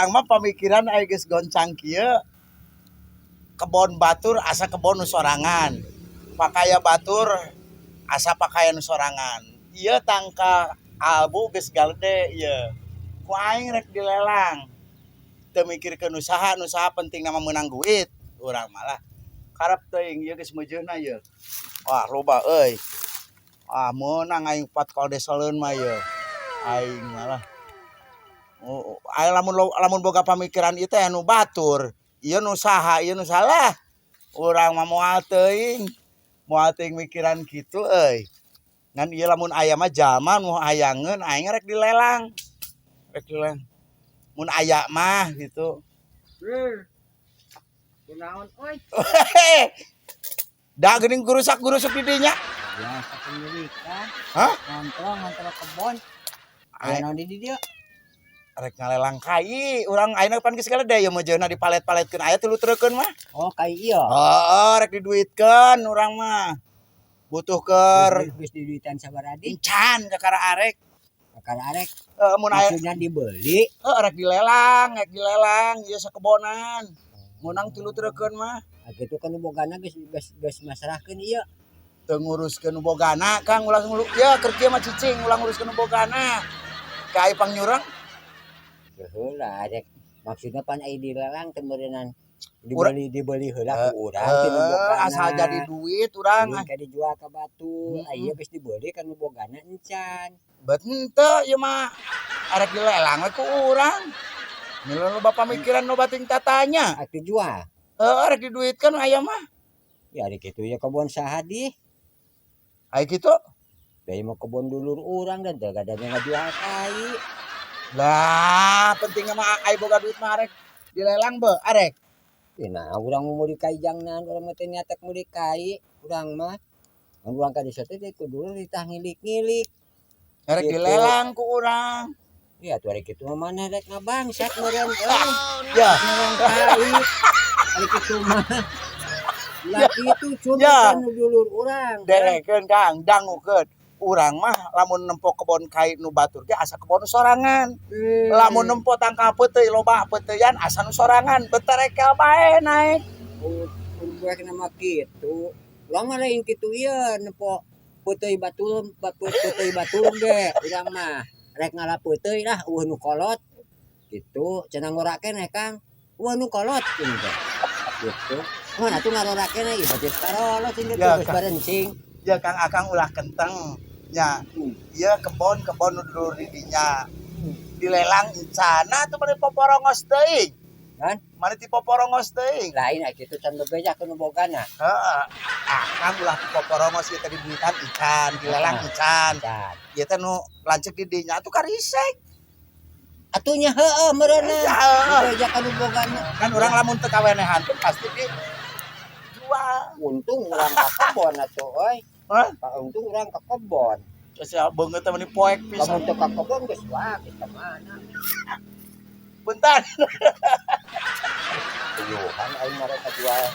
Urang mah pamikiran aya geus goncang kieu, kebon batur asa kebon nu sorangan. Pakaya batur asa pakaya nu sorangan. Ieu tangkal albu geus galede ieu. Ku aing rek dilelang. Teu mikirkeun usaha, nu saha pentingna mah meunang duit urang malah. Karep teuing ieu geus meujeuna ieu. Wah, loba euy. Ah, meunang aing pat kodeseleun mah ieu. Aing malah. Oh, aya lamun boga pamikiran ieu teh anu batur. Ieu nu saha, ieu nu salah. Urang mah moal teuing. Moal teuing mikiran kitu euy. Ngan ieu lamun aya mah jalma nu hayangeun aing rek dilelang. Rek dilelang. Mun aya mah gitu. Kunaon euy? Da geuning gurusak-gurusuk di dinya. Biasa penyelidikan. Hah? Ngontrol, ngontrol kebon. Aya naon di dieu? Rek ngalelang kai. Urang ayeuna pan geus galede ieu meujeuna dipalet-paletkeun aya tilu treukeun mah. Oh, kai ieu. Heeh, rek diduitkeun urang mah. Butuh keur Geus diduitan sabaraha deui? Encan, kakara arek. Kakara arek. Heeh, mun aya Maksudnya dibeli. Heeh, rek dilelang ieu sakebonan. Meunang tilu treukeun mah. Ah, kitu kan nu bogana geus geus geus masrahkeun ieu. Teu nguruskeun nu bogana, Kang, ulah ngulu. Ya keur kieu mah cicing ulah nguruskeun nu bogana. Ka aya pangnyurang. Heula rek maksudna pan aya dilelang teh meureunan dibeli dibeli heula ku urang ti nu bogana. Asal jadi duit urang. Lain ka dijual ka batur. Heeh. Aya geus dibeli kan nu bogana encan. Bet henteu ieu mah arek dilelang we ku urang. Milu loba pamikiran loba ting tatanya. Arek dijual. Heeh, rek diduitkeun aya mah. Ya ari kitu ya kebon saha di? Ai kitu? Da ieu mah kebon dulur urang dan teu gadah ngajual kai. Lah, pentingna mah ai boga duit mah arek dilelang be, arek. Ya nah urang mau meuli kai jangnan, urang mah teu niatek meuli kai, urang mah. Mun urang ka desa teh ku dulur ditah ngilik-ngilik. Arek Gitu. dilelang ku urang. Ya atuh ari kitu mah maneh rek ngabangsat meureun euy. Ya. Nyolong kai. Ari kitu mah. Lah kitu cuma Ya. kan nu dulur urang. Dengekeun, Kang, dangukeun. Urang mah lamun nempo kebon kai nu batur ge asa kebon nu sorangan. Lamun nempo tangkal peuteuy loba peuteuyan asa nu sorangan, beterekel bae naek. Oh, gue nama kitu. Urang mah lain kitu ieu nempo peuteuy batur, peuteuy batur ge urang mah. Rek ngala peuteuy lah euweuh nu kolot. Gitu, cenah ngora keneh, Kang. Euweuh nu kolot cenah teh. Gitu. Mun atuh ngarora keneh ieu bajet karolot cenah Ya, geus Kang. barencing. Ya Kang, Akang ulah kenteng. Nya, ieu kebon kebon nu dulur di dinya. Dilelang encana tuh mani poporongos teuing. Kan? Mani ti poporongos teuing. Lain aya kitu can bebeja ku nu bogana. Heeh. Akang ulah ti poporongos ieu teh diduitan encan, dilelang encan. Can. Ieu teh nu lanceuk di dinya atuh karisek. Atuh nya heueuh meureunna. Ya, heueuh. Bebeja ka nu bogana. Kan urang lamun teu kawenehan teh pasti dijual. Untung urang ka kebon atuh euy. Hah? Untung urang ka kebon. Terus ya beungeut teh meni poek pisan. Lamun teu ka kebon geus wah geus ka mana. Punten. Tuyuhan aing mah rek jual.